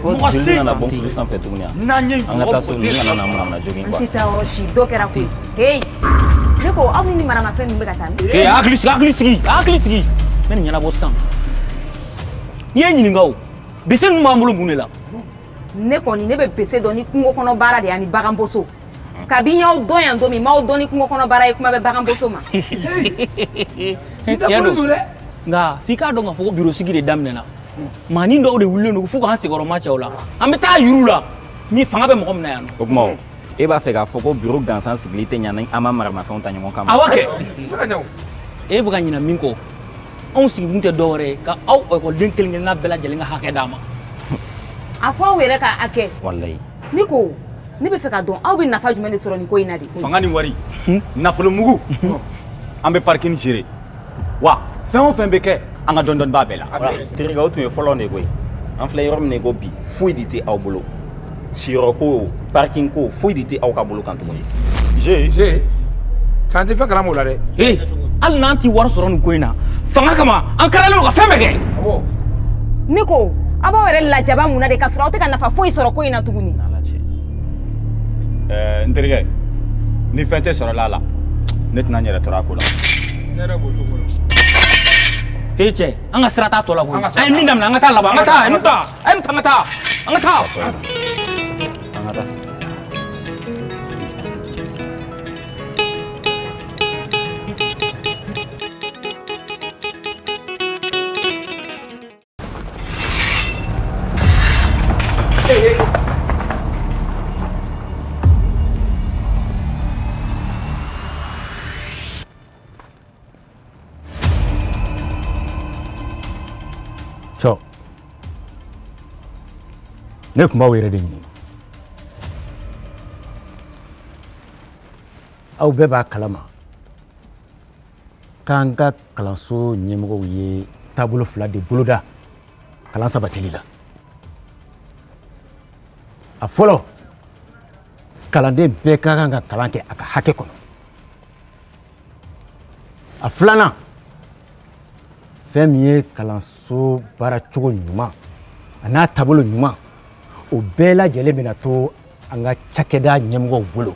Fo joli nana bɔn kulu sanfɛ tuguni n'an ye an ka taa so ninnu kana na manamana jogin quoi. An tɛ taa yɔrɔ si dɔ kɛra koyi. Hey ne ko aw ni maramafɛn ninnu bɛ ka taa min? Ee hakili sigi hakili sigi hakili sigi n bɛ nin ɲɛnabɔ sisan. N'i ye ɲininka o bese ninnu b'an bolo mun de la? Ne kɔni ne bɛ bese dɔn ni kungo kɔnɔ baara de ye ani baganboso. Kabi n y'aw dɔn yan don min n m'aw dɔn ni kungo kɔnɔ baara ye kuma bɛ baganboso ma. Tiɲɛ don nka f'i k'a dɔn k'a fɔ ko biro sigi de daminɛna. Maanin dɔw de wulilen don f'u k'an senkɔrɔma cɛw la. An bɛ taa yir'u la ni fanga bɛ mɔgɔ min na yan nɔ. O tuma o e b'a fɛ k'a fɔ ko biro gansan sigili tɛ ɲa ni an ma maramafɛnw ta ɲɔgɔn kama. Awɔ kɛ. E bɛ ka ɲinɛ min kɔ anw sigikun tɛ dɔwɛrɛ ye ka aw ekɔliden kelen kelenna bɛɛ lajɛlen ka hakɛ d'a ma. A fɔ aw yɛrɛ ka hakɛ. Walayi. Ne ko ne bɛ fɛ ka dɔn aw bɛ nafa jumɛn de sɔrɔ nin ko in na de. Fanga ni wari nafolomugu an bɛ parking gérer wa fɛn o fɛn bɛ kɛ an ka dɔɔni dɔɔni b'a bɛɛ la. Terikɛ o tun ye fɔlɔ de koyi an filɛ yɔrɔ min na i ko bi foyi de tɛ aw bolo siyɔrɔ ko parking ko foyi de tɛ aw ka bolo kan tuguni. G. K'an tɛ fɛn kalama o la dɛ. Ee hali n'an tɛ wari sɔrɔ nin ko in na fanga kama an karalen don ka fɛn bɛɛ kɛ. Ne ko aw b'aw yɛrɛ lajaba mun na de ka sɔrɔ aw tɛ ka nafa foyi sɔrɔ ko in na tuguni. N terikɛ ni fɛn tɛ sɔrɔ la ne tɛna n yɛrɛ tɔɔrɔ a ko la. Ne yɛrɛ b'o cogo la. Ee cɛ an ka sira t'a tɔ la koyi an ye min daminɛ an ka taa laban an ka taa an taa an ka taa an ka taa. An ka taa. Cɔ ne tun b'aw yɛrɛ de ɲini aw bɛɛ b'a kalama k'an ka kalanso ɲɛmɔgɔw ye taabolo fila de boloda kalan sabatili la. A fɔlɔ kalanden bɛɛ ka kan ka kalan kɛ a ka hakɛ kɔnɔ. A filanan fɛn min ye kalanso baaracogo ɲuman a n'a taabolo ɲuman o bɛɛ lajɛlen bɛna to an ka cakɛda ɲɛmɔgɔw bolo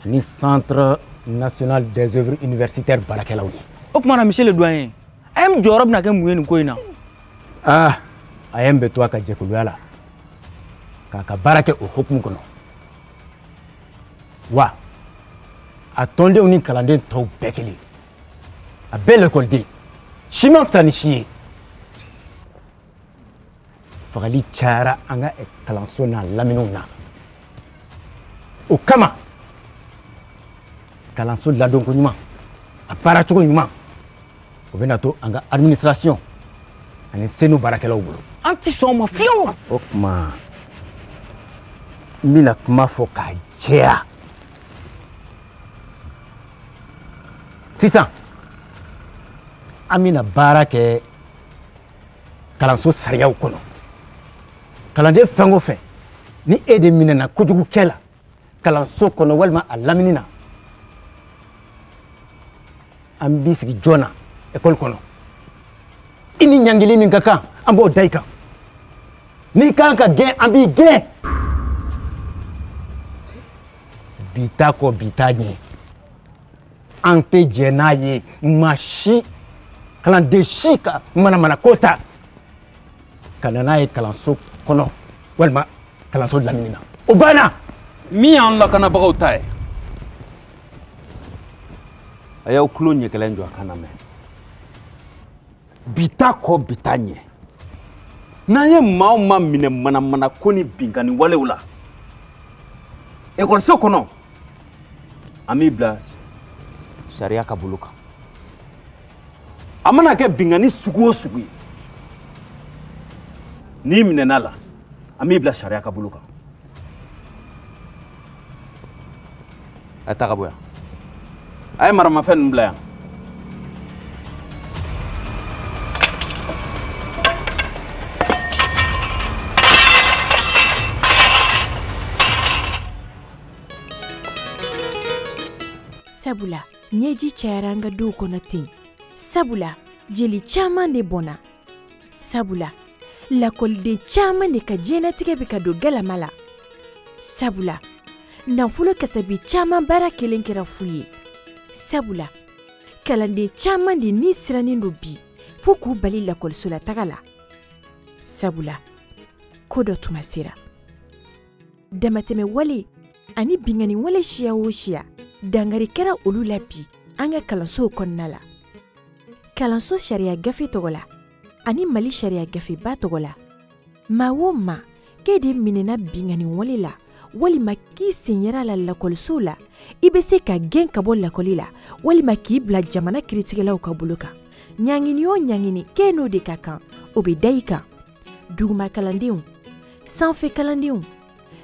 ani centre national des œuvres universitaires baarakɛlaw ye. O tuma na monsieur le doyen AEEM jɔyɔrɔ bɛna kɛ mun ye nin ko in na? Aa AEEM bɛ to a ka jɛkuluya la k'a ka baara kɛ o hukumu kɔnɔ wa a tɔndenw ni kalanden tɔw bɛɛ kelen a bɛɛ lɛkɔliden si ma fisa ni si ye. Fagali cayara an ka kalanso n'a laminiw na o kama kalanso ladonko ɲuman a baaracogo ɲuman o bɛna to an ka administration ani senu baarakɛlaw bolo. An tɛ sɔn o ma fiyewu. O tuma n bɛna kuma fɔ k'a jɛya sisan an bɛna baara kɛ kalanso sariyaw kɔnɔ. Kalanden fɛn o fɛn ni e de minɛna kojugukɛ la kalanso kɔnɔ walima a lamini na an b'i sigi joona ekɔli kɔnɔ i ni ɲangili min ka kan an b'o da i kan n'i kan ka gɛn an b'i gɛn bi t'a kɔ bi t'a ɲɛ an tɛ jɛ n'a ye maa si kalanden si ka manamana ko ta ka na n'a ye kalanso kɔnɔ walima kalanso lamini na o banna. Min y'an lakanabagaw ta ye a y'aw tulo ɲɛkɛlɛn jɔ a kana mɛn bi t'a kɔ bi t'a ɲɛ n'an ye maa o maa minɛ manamana ko ni binkanni walew la ekɔliso kɔnɔ an b'i bila sariya ka bolo kan a mana kɛ binkanni sugu o sugu ye n'i minɛna la an b'i bila sariya ka bolo kan a ye taa ka bɔ yan a ye maramafɛn ninnu bila yan. Sabula ɲɛji cayara an ka duw kɔnɔ ten. Sabula jeli caman de bɔnna. Sabula Lakɔliden caman de ka diɲɛnatigɛ bɛ ka don galama la. Sabula, nafolo kasabi caman baara kelen kɛra fu ye. Sabula, kalanden caman de ni sirannen don bi fo k'u bali lakɔliso la taga la. Sabula, ko dɔ tuma sera. Damatɛmɛ wale ani binkanni wale siya o siya, dankari kɛra olu la bi an ka kalansow kɔnɔna la. Kalanso sariya gafe tɔgɔ la ani Mali sariya gafeba tɔgɔ la, maa o maa k'e de minɛna binkanni wale la walima k'i sen yera la lakɔlisow la, i bɛ se ka gɛn ka bɔ lakɔli la walima k'i bila jamana kiiritigɛlaw ka bolo kan. Ɲangini o ɲangini k'e n'o de ka kan, o bɛ da i kan. Duguma kalandenw, sanfɛ kalandenw,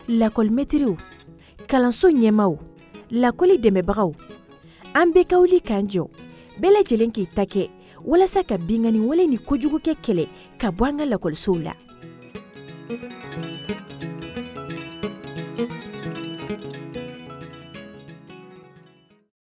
lakɔlimɛtiriw, kalanso ɲɛmaaw, lakɔli dɛmɛbagaw, an bɛɛ ka wuli k'an jɔ, bɛɛ lajɛlen k'i ta kɛ walasa ka binkanni wale ni kojugukɛ kɛlɛ ka bɔ an ka lakɔlisow la.